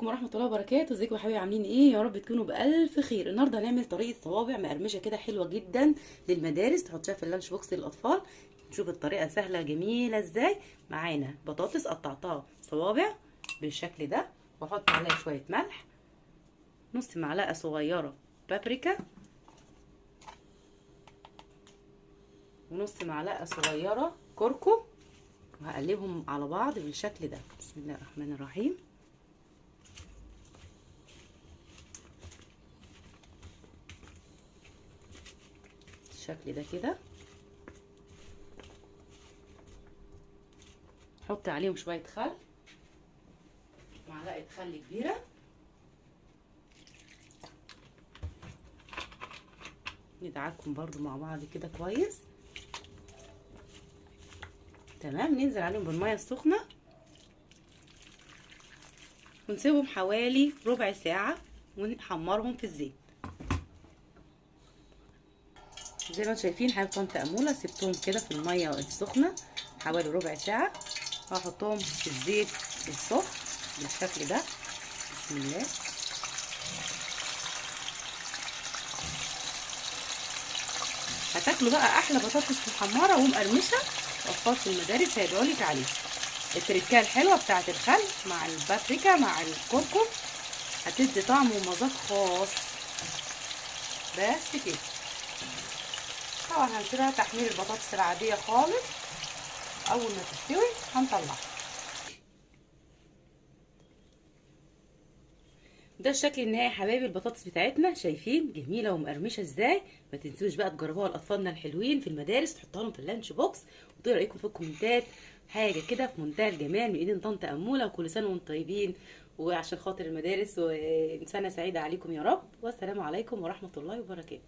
عليكم ورحمة الله وبركاته. ازيكم يا حبايبي؟ عاملين ايه؟ يا رب تكونوا بألف خير. النهارده هنعمل طريقة صوابع مقرمشة كده حلوة جدا للمدارس، تحطيها في ال lunch box للأطفال. نشوف الطريقة سهلة جميلة ازاي. معانا بطاطس قطعتها صوابع بالشكل ده، واحط عليها شوية ملح، نص معلقة صغيرة بابريكا، ونص معلقة صغيرة كركم، وهقلبهم على بعض بالشكل ده. بسم الله الرحمن الرحيم. بالشكل ده كده حط عليهم شوية خل، معلقة خل كبيرة، ندعكم برضو مع بعض كده كويس. تمام، ننزل عليهم بالمية السخنة ونسيبهم حوالي ربع ساعة ونحمرهم في الزيت. زي ما انتم شايفين حبايب طنط اموله، سبتهم كده في المية السخنة حوالي ربع ساعة، هحطهم في الزيت السخن بالشكل ده. بسم الله. هتاكلوا بقى احلى بطاطس محمرة ومقرمشه، اطفال في المدارس هيدعوا لك عليها. التركية الحلوة بتاعه الخل مع البابريكا مع الكركم هتدي طعم ومذاق خاص. بس كده طبعا هنسيبها تحمير البطاطس العادية خالص، اول ما تستوي هنطلعها. ده الشكل النهائي يا حبايبي البطاطس بتاعتنا، شايفين جميلة ومقرمشه ازاي. ما تنسوش بقى تجربوها لاطفالنا الحلوين في المدارس، تحطوها لهم في ال lunch box، وتقولوا رايكم في الكومنتات. حاجة كده في منتهى الجمال من ايدين طنط اموله. وكل سنة وانتم طيبين، وعشان خاطر المدارس، وسنة سعيدة عليكم يا رب. والسلام عليكم ورحمة الله وبركاته.